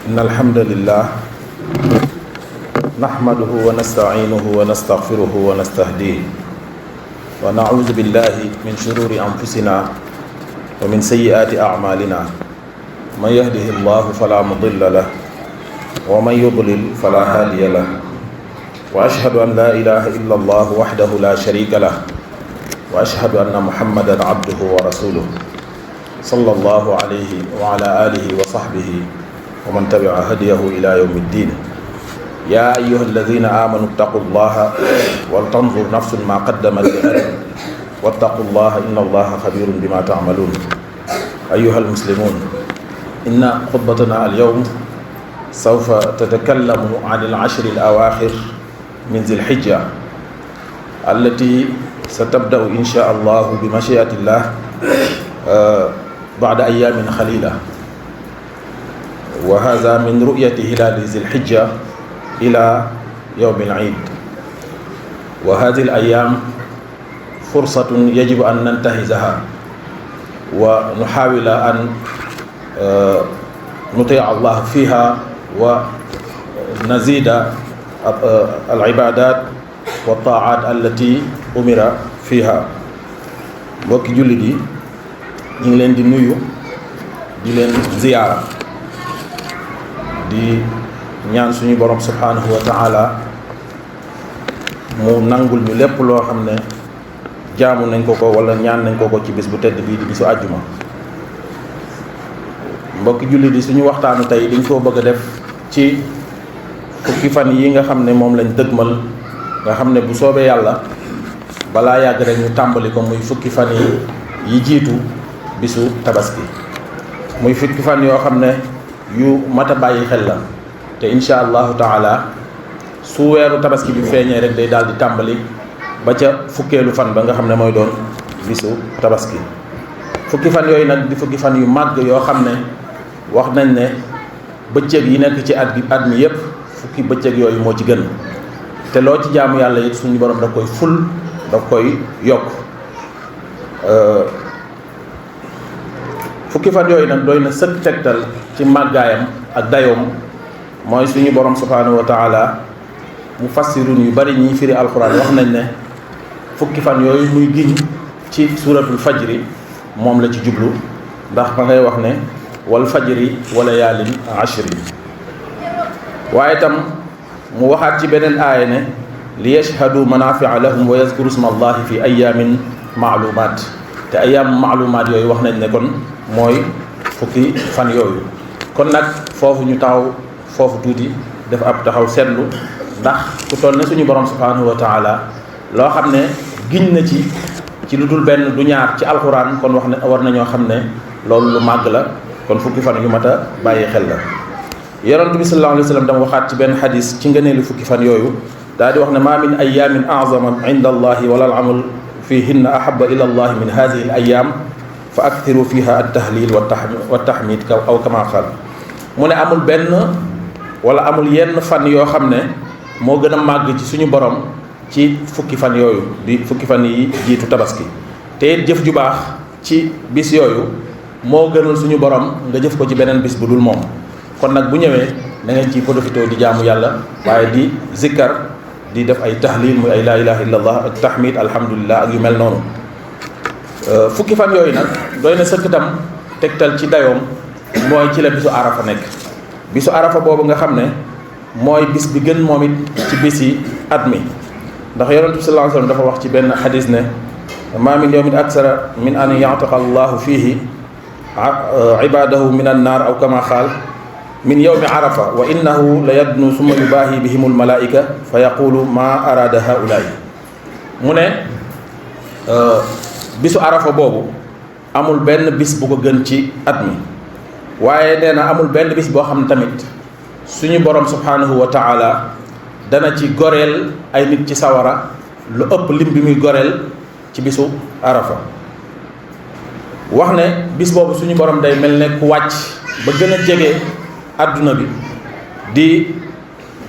إن الحمد لله نحمده ونستعينه ونستغفره ونستهديه ونعوذ بالله من شرور أنفسنا ومن سيئات أعمالنا من يهده الله فلا مضل له ومن يضلل فلا هادي له وأشهد أن لا إله إلا الله وحده لا شريك له وأشهد أن محمدا عبده ورسوله صلى الله عليه وعلى آله وصحبه ومن تبع هديه إلى يوم الدين يا أيها الذين آمنوا اتقوا الله ولتنظر نفس ما قدمت لغد واتقوا الله إن الله خبير بما تعملون أيها المسلمون إن خطبتنا اليوم سوف تتكلم عن العشر الأواخر من ذي الحجة التي ستبدأ إن شاء الله بمشيئة الله بعد أيام قليلة وهذا من رؤية هلال ذي الحجة إلى يوم العيد وهذه الأيام فرصة يجب أن ننتهزها ونحاول أن نطيع الله فيها ونزيد العبادات والطاعات التي أمر فيها mbokki jullit yi ñu ngi leen di nuyu di leen ziyaara di ñaan suñu borom subhanahu wa ta'ala mu nangul ñu lépp loo xam ne jaamu nañ ko wala ñaan nañ ko ci bis bu tedd bii di bisu àjjuma mbokki jullit yi suñu waxtaanu tey dañ koo bëgg a def ci fukki fan yi nga xam ne moom lañ dëgmal nga xam ne bu soobee yàlla balaa yàgg rek ñu tàmbali ko muy fukki fan yi jiitu bisu tabaski muy fukki fan yoo xam ne yu mat a bàyyi xel la te insha allahu taala su weeru tabaski bi feeñee rek day daal di tàmbali ba ca fukkeelu fan ba nga xam ne mooy doon bisu tabaski fukki fan yooyu nag di fukki fan yu màgg yoo xam ne wax nañ ne bëccëg yi nekk ci at mi yépp fukki bëccëg yooyu moo ci gën te loo ci jaamu yàlla it suñu borom daf koy ful daf koy yokk fukki fan yooyu nag doy na sëkk tegtal ci màggaayam ak dayoom mooy suñu borom subhanahu wa taala mu fassirun yu bari ñiy firi alxuraan wax nañ ne fukki fan yooyu muy giñ ci suratul fajri moom la ci jublu ndax ma ngay wax ne wal fajri wa layaalin ashri waaye tam mu waxaat ci beneen aaya ne li yashhadu manafia lahum wa yazkuru isma allahi fi ayamin maalumaat te ayam maalumaat yooyu wax nañ ne kon mooy fukki fan yooyu kon nag foofu ñu taxaw foofu tuuti def ab taxaw seetlu ndax ku toll ne suñu borom subhanahu wa taala loo xam ne giñ na ci lu dul benn du ñaar ci alxuraan kon wax ne war nañoo xam ne loolu lu màgg la kon fukki fan yu mat a bàyyi xel la yonent bi sallallahu alayhi wa sallam dama waxaat ci benn xadis ci ngëneelu fukki fan yooyu daal di wax ne ma min ayamin azama inda allahi wala al amal fihinna ahaba ila allahi min hadihi al ayam fa akthiru fiha at tahlil wa tahmid aw kama qaal mu ne amul benn wala amul yenn fan yoo xam ne moo gën a màgg ci suñu borom ci fukki fan yooyu di fukki fan yi jiitu tabaski te it jëf ju baax ci bis yooyu moo gënal suñu borom nga jëf ko ci beneen bis bu dul moom kon nag bu ñëwee da ngeen ciy profité di jaamu yàlla waaye di zikkar di def ay tahlil muy ay laa ilaha illallah ak tahmid alhamdulillah ak yu mel noonu fukki fan yooyu nag doy na sëkk tam tegtal ci dayoom mooy ci la bisu arafa nekk bisu arafa boobu nga xam ne mooy bis bi gën moom it ci bis yi at mi ndax yonent bi sallallahu alayhi wasallam dafa wax ci benn xadis ne ma min yawmin aksara min an ya'taqa allahu fihi ibadahu min annaar aw kama qaal min yawmi arafa wa innahu la yadnu summa yubaahi bihim almalaika fa yaqulu ma arada haulaay mu ne bisu arafa boobu amul benn bis bu ko gën ci at mi waaye nee na amul benn bis boo xam ne tamit suñu borom subhanahu wa taala dana ci goreel ay nit ci sawara lu ëpp lim bi muy goreel ci bisu arafa wax ne bis boobu suñu borom day mel ne ku wàcc ba gën a jege adduna bi di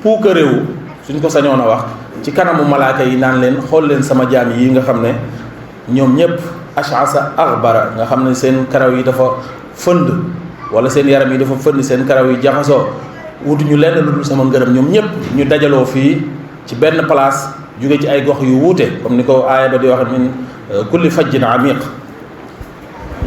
puukaréewu suñ ko sañoon a wax ci kanamu malaaka yi naan leen xool leen sama jaam yi nga xam ne ñoom ñëpp ash'asa aghbara nga xam ne seen karaw yi dafa fënd wala seen yaram yi dafa fënd, seen karaw yi jaxasoo, wutuñu lenn lu dul sama ngërëm. ñoom ñëpp ñu dajaloo fii ci benn place jóge ci ay gox yu wuute, comme ni ko aaya ba di wax min kulli fajjin amiq.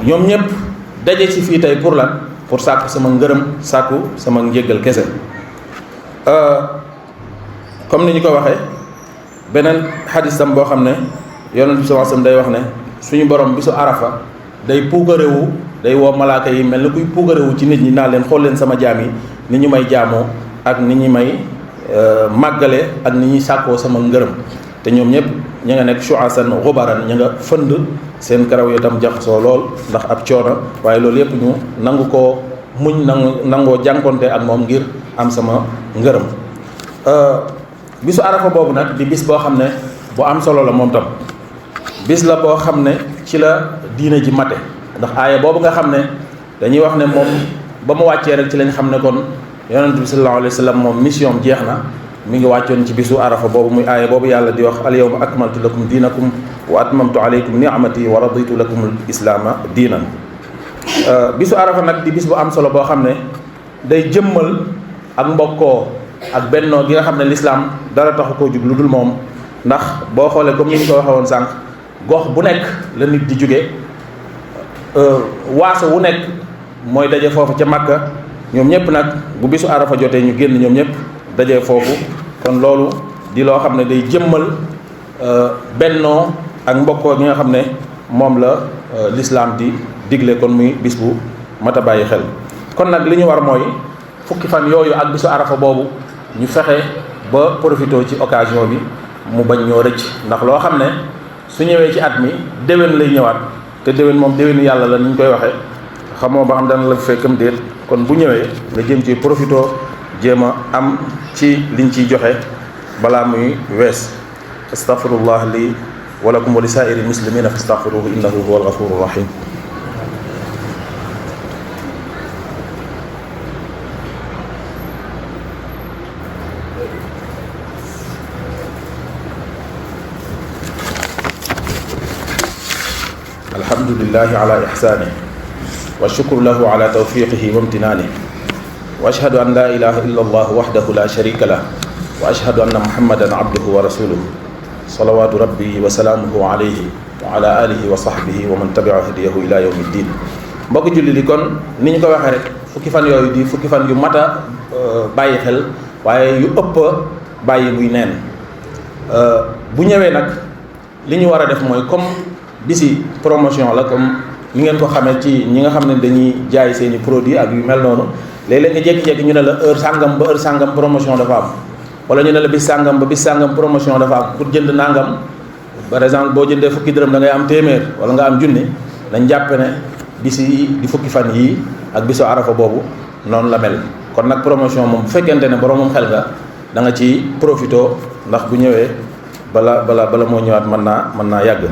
ñoom ñëpp daje ci fii tey pour lan? Pour sàkku sama ngërëm, sàkku sama njéggal kese. comme ni ñu ko waxee beneen xadis tam boo xam ne yonent bi sallallahu alayhi wasallam day wax ne suñu borom bisu arafa day puukarewu, day woo malaaka yi mel ni kuy puukarewu ci nit ñi naa leen xool leen sama jaam yi ni ñu may jaamoo ak ni ñu may màggale ak ni ñuy sàkkoo sama ngërëm. te ñoom ñëpp ña nga nekk shu'asan ghubaran, ña nga fënd, seen karaw yi tam jaxasoo lool ndax ab coono, waaye loolu yëpp ñu nangu koo muñ, nangoo jànkonte ak moom ngir am sama ngërëm. bisu arafa boobu nag di bis boo xam ne bu am solo la moom tam. bis la boo xam ne ci la diine ji mate, ndax aaya boobu nga xam ne dañuy wax ne moom ba mu wàccee rek ci lañ xam ne kon yonent bi sallallahu alayhi wa sallam moom mission jeex na, mi ngi wàccoon ci bisu arafa boobu. muy aaya boobu yàlla di wax al yawma akmaltu lakum diinakum wa atmamtu alaykum ni'mati wa raditu lakum al islaama diinan. bisu arafa nag di bis bu am solo boo xam ne day jëmmal ak mbokkoo ak bennoo gi nga xam ne lislaam dara taxu koo jug lu dul moom. ndax boo xoolee comme ni ñu ko waxee woon sànq, gox bu nekk la nit di jóge, waaso wu nekk mooy daje foofu ca Makka. ñoom ñëpp nag bu bisu arafa jotee ñu génn ñoom ñëpp daje foofu. kon loolu di loo xam ne day jëmmal bennoo ak mbokkoo gi nga xam ne moom la lislaam di digle. kon muy bis bu mat a bàyyi xel. kon nag li ñu war mooy fukki fan yooyu ak bisu arafa boobu ñu fexe ba profité ci occasion bi mu bañ ñoo rëcc. ndax loo xam ne su ñëwee ci at mi déwén lay ñëwaat, te déwén moom déwénu yàlla la ni ñu koy waxee, xamoo ba xam dana la fekkam déet. kon bu ñëwee nga jëm ci profité jéem a am ci liñ ciy joxe balaa muy wees. astaghfirullah li wa lakum wa li saa'iri muslimina fastaghfiruhu innahu huwal ghafurur rahim. alhamdulillahi ala ihsanihi wa shukru lahu ala tawfiqihi wa imtinanihi wa ashhadu an la ilaha illa allah wahdahu la sharika lah wa ashhadu anna muhammadan abduhu wa rasuluhu salawatu rabbi wa salaamuhu alayhi wa ala alihi wa sahbihi wa man tabi'a hadiyahu ila yawmi ddin. mbokk julli li kon ni ñu ko waxee rek fukki fan yooyu di fukki fan yu mat a bàyyi xel, waaye yu ëpp bàyyi muy neen. bu ñëwee nag li ñu war a def mooy comme bisi promotion la, comme ni ngeen ko xamee ci ñi nga xam ne dañuy jaay seeni produit ak yu mel noonu. léeg-léeg nga jékki-jékki ñu ne la heure sàngam ba heure sàngam promotion dafa am, wala ñu ne la bis sàngam ba bis sàngam promotion dafa am. pour jënd nangam, par exemple boo jëndee fukki dërëm da ngay am téeméer wala nga am junni. dañ jàppe ne bisi di fukki fan yii ak bisu arafa boobu noonu la mel. kon nag promotion moom bu fekkente ne boromam xel nga da nga ci profito, ndax bu ñëwee bala moo ñëwaat mën naa yàgg.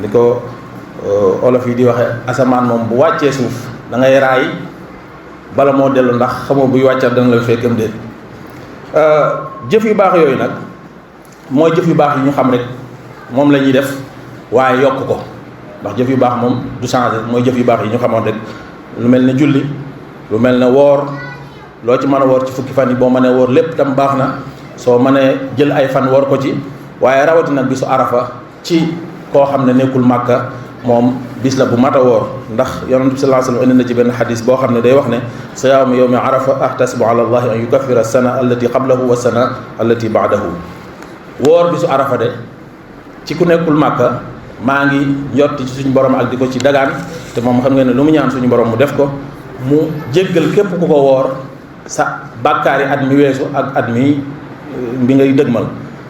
ni ko olof yi di waxe asamaan moom bu wàccee suuf da ngay raay bala moo dellu, ndax xamoo buy wàccaat dana la fekkam déet. jëf yu baax yooyu nag mooy jëf yu baax yi ñu xam rek moom la ñuy def, waaye yokk ko. ndax jëf yu baax moom du changé, mooy jëf yu baax yi ñu xamoon rek. lu mel ne julli, lu mel ne woor, loo ci mën a woor ci fukki fan yi boo mënee woor lépp tam baax na. soo mënee jël ay fan woor ko ci, waaye rawatina bisu arafa ci koo xam ne nekkul màkka, moom bis la bu mat a woor. ndax yonent bi sallallahu alayhi wa sallam indi na ci benn xadis boo xam ne day wax ne siyaamu yawmi arafa ahtasibu ala allahi an yukaffira sana allati qablahu wa sana allati baadahu. woor bisu arafa de ci ku nekkul màkka maa ngi njott ci suñu borom ak di ko ci dagaan, te moom xam nga ne lu mu ñaan suñu borom mu def ko, mu jéggal képp ku ko woor sa bàkkaari at mi weesu ak at mi bi ngay dëgmal.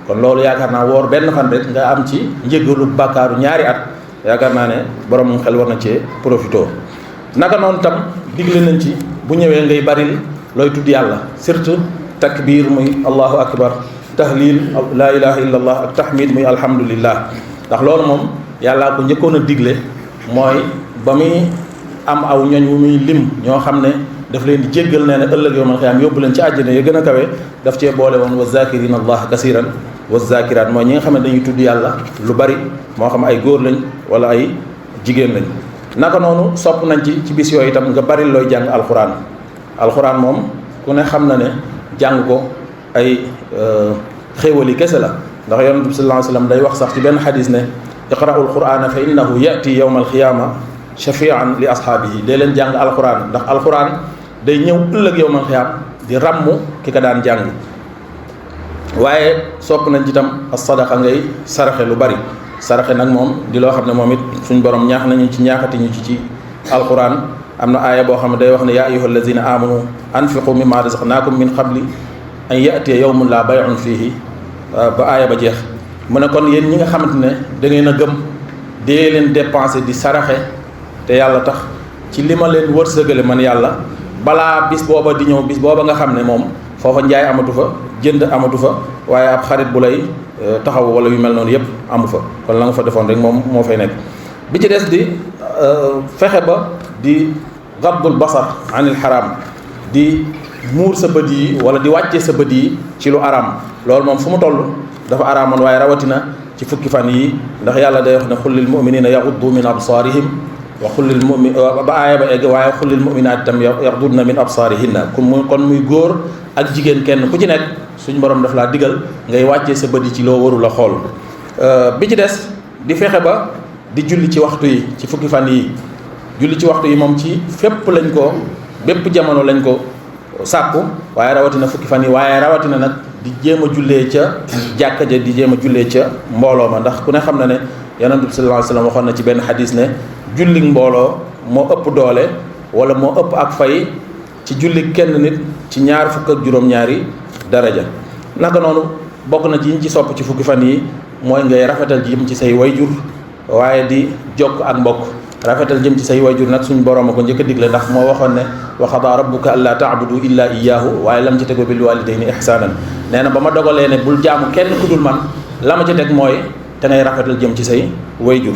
kon loolu yaakaar naa woor benn fan rek nga am ci njéggalu bàkkaaru ñaari at, yaakaar naa ne borom xel war na cee profito. naka noonu tam digle nañ ci bu ñëwee ngay baril looy tudd yàlla, surtout takbir muy allahu akbar, tahlil la ilaha illa allah ak tahmid muy alhamdulillah. ndax loolu moom yàllaa ko njëkkoon a digle, mooy ba muy am aw ñoñ wu muy lim ñoo xam ne daf leen di jéggal, nee na ëllëg yawmal qiyaam yóbbu leen ci àjjana ya gën a kawe. daf cee boole woon wa zakirina allah kasiran wa zakiraat, mooy ñi nga xam ne dañuy tudd yàlla lu bari, moo xam ay góor lañ wala ay jigéen lañ. naka noonu sopp nañ ci bis yooyu itam nga bari looy jàng alxuraan moom ku ne xam na ne jàng ko ay xéewali kese la ndax yonent bi sallallahu alayhi wasallam day wax sax ci benn xadis ne iqra'ul qur'ana fa innahu ya'ti yawma alqiyama shafi'an li ashaabihi dee leen jàng alxuraan ndax alxuraan day ñëw ëllëg yawmal qiyaam di ràmm ki ka daan jàng. waaye sopp nañ ci itam as-sadaqa ngay saraxe lu bari saraxe nag moom di loo xam ne moom it suñ borom ñaax nañu ci ñaaxati ñu ci alxuraan am na aaya boo xam ne day wax ne yaa ayyuha allazina amanu anfiqu mimma razaqnakum min qabli an ya'tiya yawmun la bay'un fihi ba aaya ba jeex mu ne kon yéen ñi nga xamante ne da ngeen a gëm dee leen dépenser di saraxe te yàlla tax ci li ma leen wërsëgale man yàlla balaa bis booba di ñëw bis booba nga xam ne moom foofa njaay amatu fa jënd amatu fa waaye ab xarit bu lay taxaw wala yu mel noonu yépp amu fa kon la nga fa defoon rek moom moo fay nekk bi ci des di fexe ba di gaddul basar anil xaraam di muur sa bët yi wala di wàcce sa bët yi ci lu araam loolu moom fu mu toll dafa araamoon waaye rawatina ci fukki fan yi ndax yàlla day wax ne xul lil muminina yaxuddu min absaarihim wa xul lil mumin ba aaya ba egg waaye xul lil muminaat itam yaxdudna min absaarihinna kon muy góor ak jigéen kenn ku ci nekk suñu borom daf laa digal ngay wàccee sa bët yi ci loo warul a xool bi ci des di fexe ba di julli ci waxtu yi ci fukki fan yi julli ci waxtu yi moom ci fépp lañ ko bépp jamono lañ ko sàkku waaye rawatina fukki fan yi waaye rawatina nag di jéem a jullee ca jàkka ja di jéem a jullee ca mbooloo ma ndax ku ne xam na ne yonent bi sallallahu alayhi wasallam waxoon na ci benn xadis ne julli mbooloo moo ëpp doole wala moo ëpp ak fay ci julli kenn nit ci ñaar fukk ak juróom-ñaari daraja naka noonu bokk na ci yiñ ci sopp ci fukki fan yi mooy ngay rafetal jëm ci say wayjur waaye di jokk ak mbokk rafetal jëm ci say wayjur nag suñu borom a ko njëkk a digle ndax moo waxoon ne wa qadaa rabbuka allaa ta'budu illaa iyyaahu waaye lam ci teg bil waalidayni ihsaanan nee na ba ma dogalee ne bul jaamu kenn ku dul man la ma ci teg mooy te ngay rafetal jëm ci say wayjur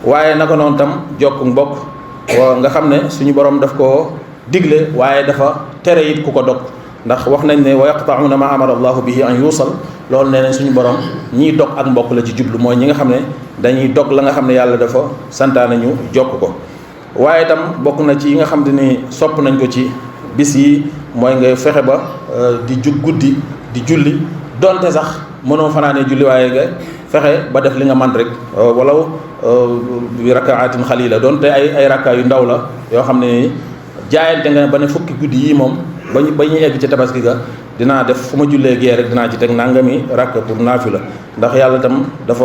waaye naka noonu tam jokk mbokk nga xam ne suñu borom daf koo digle waaye dafa tere it ku ko dog ndax wax nañ ne wa yaqta'una ma amara allahu bihi an yuusal loolu nee nañ suñu borom ñiy dog ak mbokk la ci jublu mooy ñi nga xam ne dañuy dog la nga xam ne yàlla dafa santaane ñu jokk ko waaye itam bokk na ci yi nga xam te ni sopp nañ ko ci bis yi mooy ngay fexe ba di jug guddi di julli donte sax mënoo fanaanee julli waaye nga fexe ba def li nga man rek walaw bi rakaatin xalila donte ay rakka yu ndaw la yoo xam ne jaayante nga ba ne fukki guddi yii moom ba ñuy egg ci tabaski ga dinaa def fu ma jullee gee rek dinaa ci teg nangami rakk pour naafila ndax yàlla itam dafa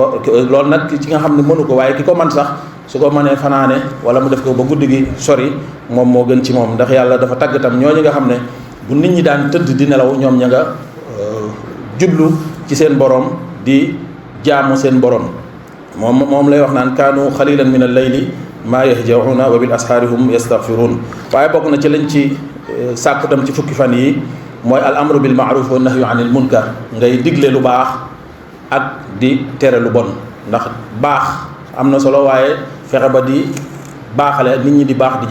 loolu nag ci nga xam ne mënu ko waaye ki ko man sax su ko mënee fanaane wala mu def ko ba guddi gi sori moom moo gën ci moom ndax yàlla dafa tagg itam ñooñu nga xam ne bu nit ñi daan tëdd di nelaw ñoom ña nga jublu ci seen borom di jaamu seen borom moom lay wax naan kaanu xalilan min al-layli maa yahjauna wa bil ashaari hum yastaghfiruun waaye bokk na ci lañ ci sàkku tam ci fukki fan yi mooy al amru bil ma'ruf wa nahyu anil munkar ngay digle lu baax ak di tere lu bon ndax baax am na solo waaye fexe ba di baaxale nit ñi di baax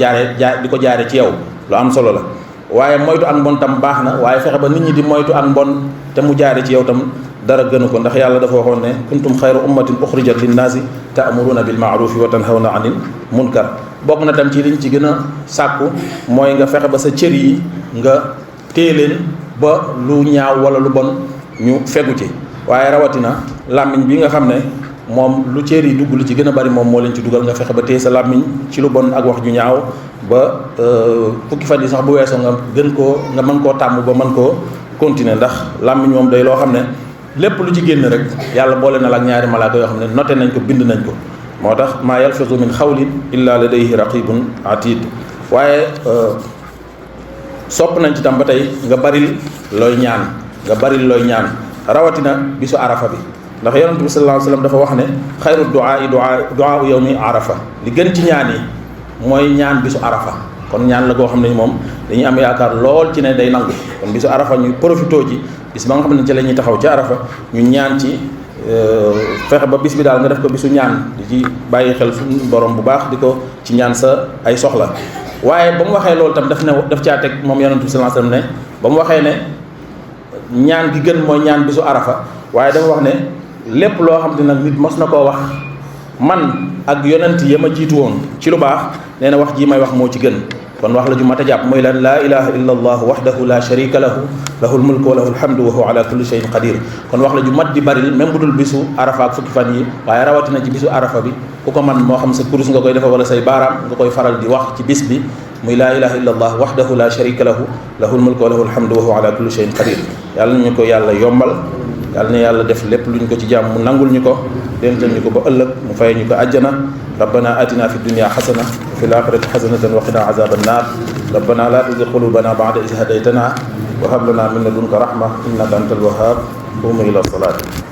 di ko jaare ci yow lu am solo la waaye moytu ak mbon tam baax na waaye fexe ba nit ñi di moytu ak mbon te mu jaare ci yow tam dara gënu ko ndax yàlla dafa waxoon ne kuntum xayra ummatin uxrijat linnaasi ta'muruna bil ma'rufi wa tanhawna anil munkar bokk na tam ci liñ ci gën a sàkku mooy nga fexe ba sa cër yi nga téye leen ba lu ñaaw wala lu bon ñu fegu ci waaye rawatina làmmiñ bi nga xam ne moom lu cër yi dugg lu ci gën a bari moom moo leen ci dugal nga fexe ba téye sa làmmiñ ci lu bon ak wax ju ñaaw ba fukki fan yi sax bu weesoo nga mën koo tàmm ba mën koo continuer ndax làmmiñ moom day loo xam ne lépp lu ci génn rek yàlla boole na la ak ñaari malaaka yoo xam ne noté nañ ko bind nañ ko moo tax maa yalfizu min xawlin illa ladayhi raqibun atid waaye sopp nañ ci tam ba tey nga baril looy ñaan rawatina bisu arafa bi ndax yonent bi sallallahu alayhi wasallam dafa wax ne xayru du'a yawmi arafa li gën ci ñaan yi mooy ñaan bisu arafa kon ñaan la goo xam ne moom dañuy am yaakaar lool ci ne day nangu kon bisu arafa ñu profitoo ci bis ba nga xam ne ci la ñuy taxaw ci arafa ñu ñaan ci fexe ba bis bi daal nga def ko bisu ñaan di ci bàyyi xel suñu borom bu baax di ko ci ñaan sa ay soxla waaye ba mu waxee loolu tam daf caa teg moom yonent bi sallallahu alayhi wasallam ne ba mu waxee ne ñaan gi gën mooy ñaan bisu arafa waaye dafa wax ne lépp loo xam ne nag nit mos na koo wax man ak yonent ya ma jiitu woon ci lu baax nee na wax jii may wax moo ci gën. kon wax la ju mat a jàpp mooy lan laa ilaha illa allah wahdahu la sharika lahu lahul mulku wa lahul hamdu wa huwa ala kulli shay'in qadir. kon wax la ju mat di baril même bu dul bisu arafa ak fukki fan yi waaye rawatina ci bisu arafa bi ku ko man moo xam sa kurus nga koy defa wala say baaraam nga koy faral di wax ci bis bi muy laa ilaha illa allah wahdahu la sharika lahu lahul mulku wa lahul hamdu wa huwa ala kulli shay'in qadir. yàlla nañu ko yàlla yombal, yàlla na yàlla def lépp luñ ko ci jàmm mu nangul ñu ko dencal ñu ko ba ëllëg mu fay ñu ko àjjana. ربنا آتنا في الدنيا حسنة وفي الآخرة حسنة وقنا عذاب النار. ربنا لا تزغ قلوبنا بعد إذ هديتنا وهب لنا من لدنك رحمة إنك أنت الوهاب. قوموا إلى الصلاة.